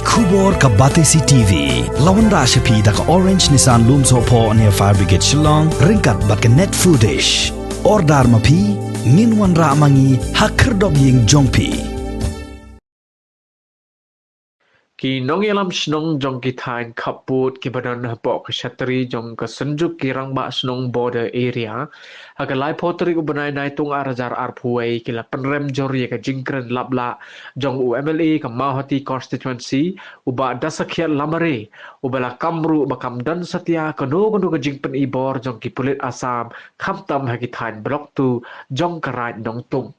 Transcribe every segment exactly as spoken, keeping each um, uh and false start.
Khubor ka Batesi T V la wanrah sha phi da ka Orange Nissan Lumsohphoh near Fire Brigade Shillong, ryngkat bad ka Net Foodish. Order ma phi, ngin wanrah ma ngi ha khyrdop ïing jong phi. Ki nongïalam shnong jong ki thaiñ khappud kiba don hapoh ka shatri jong ka Synjuk ki Rangbah Shnong Border Area, ha ka laiphew tarik u bnai Naitung ar hajar arphew wei, ki la pynrem jur ïa ka jingkren laplah jong u M L A ka Mawhati Constituency, u Bah Dasakhiat Lamare, uba la kam ruh ba kam don satia kano kano ka jingpynibor jong ki pulit Assam, khamtam ha ki thaiñ Block two jong ka Raid Nongtung.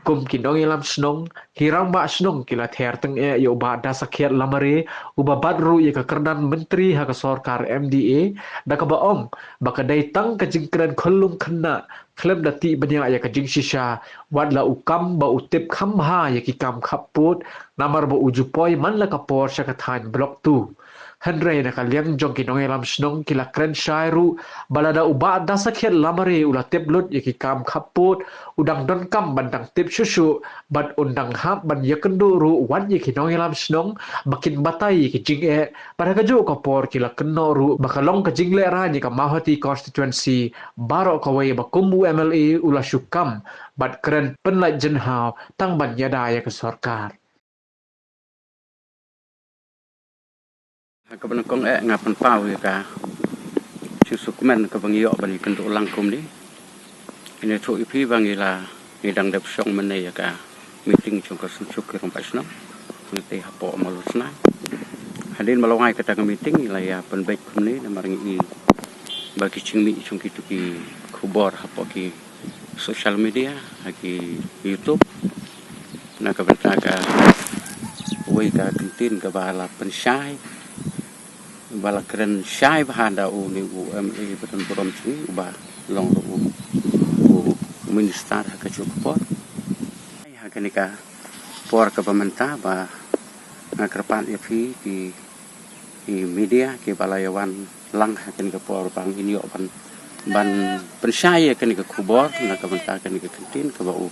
Kum ki nongïalam shnong, ki rangbah shnong ki la ther tyngeh ïa u Bah Dasakhiat Lamare, uba bat ruh ïa ka kyrdan myntri ha ka sorkar M D A, da kaba ong ba ka dei tang ka jingkren khyllung khynnah, khlem da tih bniah ïa ka jingshisha, wat la u kam ba u tip kham bha ïa ki kam khappud, namar ba u ju poi man la ka por sha ka thaiñ Block two. Hynrei na ka liang jong ki nongïalam shnong ki la kren shai ruh, ba lada u Bah Dasakhiat Lamare u la tip lut ïa ki kam khappud, u dang donkam ban dang tip shuh shuh, bad un dang hap ban ïakynduh ruh wat ïa ki nongïalam shnong ba kin batai ïa ki jingeh, bad ha kajuh ka por ki la kynnoh ruh ba ka long ka jinglehrain ïa ka Mawhati Constituency baroh kawei, ba kum u M L A u la shu kam bad kren pynlait jynhaw tang ban ïada ïa ka sorkar. Ha kaba nyngkong eh nga pynpaw ïa ka jingsngewkmen kaba ngi ïoh ban ïakynduh lang kumne. Ngi ïathuh ïa phi ba ngi la, ngi dang dep shong mynne ïa ka meeting jong ka Synjuk ki Rangbah Shnong, ngi te hapoh Mawlwesnai. Hadien ba la wai kata ka meeting ngi la ïa pynbeit kumne namar ngi i ba ki jingmih jong kito ki khubor hapoh ki social media, ha ki YouTube, na ka bynta kawei ka kyntien kaba la pynshai, ba la kren shai bha da une u M L A ba don burom jong ngi, uba long ruh u, u minister ha kajuh ka por. Ha kane ka por kaba mynta ba nga kyrpad ïa phi ki, ki media kiba la ïa wan lang ha kane ka por ba ngin ïoh ban, ban pynshai ïa kane ka khubor na ka bynta kane ka kyntien kaba u,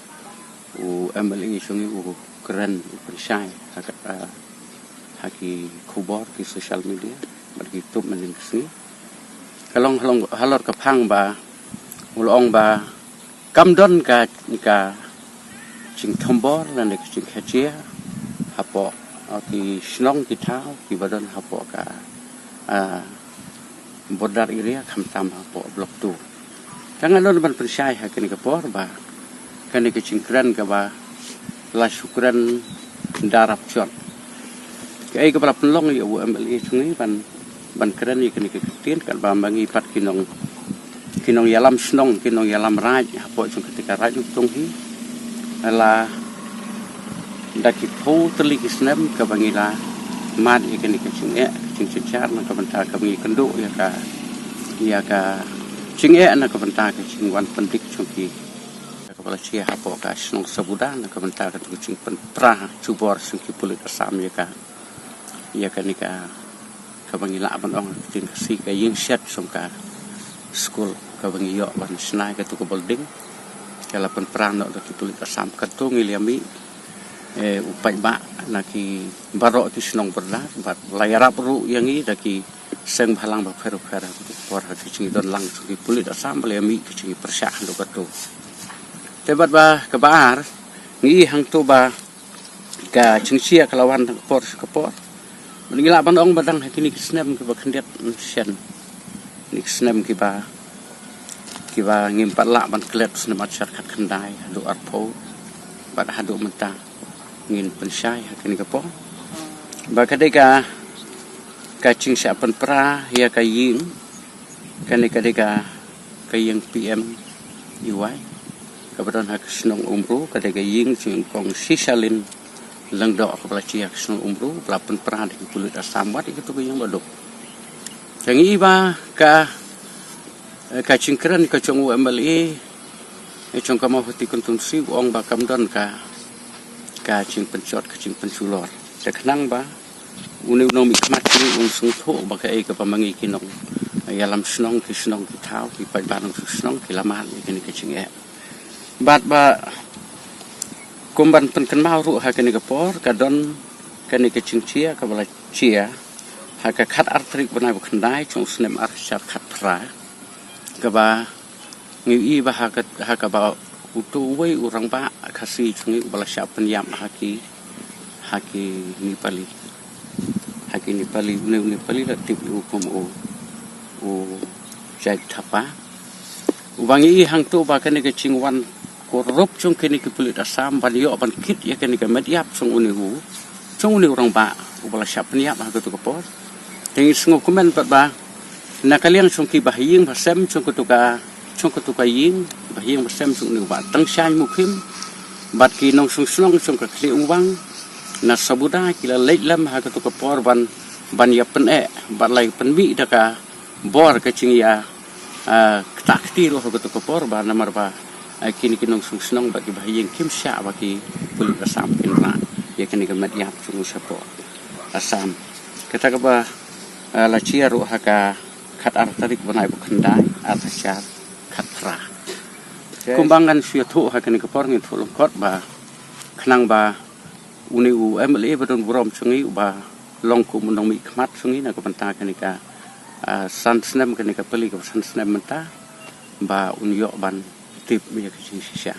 u M L A jong ngi u kren, u pynshai ha ka, ah, ha ki khubor ki social media bad ki YouTube mynhynnin ka sngi. Ka long halor, halor ka phang ba u la ong ba kam don ka, ka jingthombor lane ka jingkhajia hapoh, ah, ki shnong ki thaw kiba don hapoh ka, ah, border area, khamtam hapoh Block two. Te nga don ban pynshai ha kane ka por ba kane ka jingkren kaba la shu kren da rapjot. Kaei kaba la pynlong ïa u M L A jong ngi ban, ban kren ïa kane ka kyntien, katba ma ngi pat ki nong, ki nongïalam shnong, ki nongïalam raid hapoh jong kata ka Raid Nongtung hi, la da ki phew tylli ki snem kaba ngi la mad ïa kane ka jingeh, ka jingjynjar na ka bynta kaba ngi kynduh ïa ka, ïa ka jingeh na ka bynta ka jingwan pyndik jong ki, kaba la jia hapoh ka shnong Sabuda na ka bynta kata ka jingpynpra jubor jong ki pulit Assam ïa ka, ïa kane ka, kaba ngi lah ban ong ha ka ktien Khasi ka ïing shet jong ka skul kaba ngi ïoh ban shna ïa kato ka building. Ka la pynpra noh da ki pulit Assam, kato ngi la ïa mih, eh, u paidbah na ki baroh ki shnong border bad la ïarap ruh ïa ngi da ki seng bhalang bapher bapher ha kato ka por ha ka jingdon lang jong ki pulit Assam ba la ïa mih ka jingpyrshah haduh kato. Te bad ba kaba ar, ngi i hangto ba ka jingshia ka la wan na ka por sha ka por. Bad ngi lah ban ong ba dang ha kine ki snem kiba khyndiat shen, kine ki snem kiba, kiba ngim pat lah ban klet, snem ar hajar khatkhyndai haduh arphew bad haduh mynta ngin pynshai ha kane ka por ba ka dei ka, ka jingshah pynpra ïa ka ïing, kane ka dei ka, ka ïing P M E Y kaba don ha ka shnong Umru, ka dei ka ïing jong i kong Shishalin Lyngdoh kaba la jia ha ka shnong Umru, ba la pynpra da ki pulit Assam wat ïa kato ka ïing ba duk. Te ngi i ba ka, ka jingkren ka jong u M L A jong ka Mawhati Constituency u ong ba kam don ka, ka jingpynjot, ka jingpynjulor. Te khnang ba une u nongmihkhmat jong ngi un sngewthuh ba kaei kaba ma ngi ki nongïalam shnong, ki shnong ki thaw, ki paidbah nongshong shnong ki la mad ïa kane ka jingeh. Bad ba kum ban pynkynmaw ruh ha kane ka por ka don Kane ka jingshia kaba la shia ha ka khat ar tarik bnai ba khyndai jong u snem ar hajar khat phra, kaba ngi i ba ha ka, ha kaba uto uwei u rangbah Khasi jong ngi uba la shah pynïap ha ki, ha ki Nepali. Ha ki Nepali, une u Nepali la tip u kum u, u Jait Thapa. Uba ngi i hangto ba kane ka jingwan kurup jong kine ki pulit Assam ban ïoh ban kit ïa kane ka met ïap jong une u, jong une u rangbah uba la shah pynïap ha kato ka por. Te ngi sngewkmen pat ba na ka liang jong ki bahaïing bahasem jong kato ka, jong kato ka ïing, bahaïing bahasem jong une u Bah Tangshaiñ Mukhim bad ki nongshong shnong jong ka Khlieh Umwang na Sabuda ki la leit lem ha kato ka por ban, ban ïa pyneh bad la ïa pynmih da ka bor ka jingïa, ah, ktah kti ruh ha kato ka por ba namar ba, ah, kine ki nongshong shnong bad ki bahaïing kim shah ba ki pulit Assam kin rah ïa kane ka met ïap jong u shapoh Assam. Kata kaba, ah, la shia ruh ha ka khat ar tarik bnai ba khyndai ar hajar khat phra. Kumba ngan shu ïathuh ha kane ka por, ngan ïathuh lyngkot ba khnang ba une u M L A ba don burom jong ngi uba long kum u nongmihkhmat jong ngi na ka bynta kane ka, ah, san snem, kane ka pali kaba san snem mynta, ba un ïoh ban tip ïa ka jingshisha.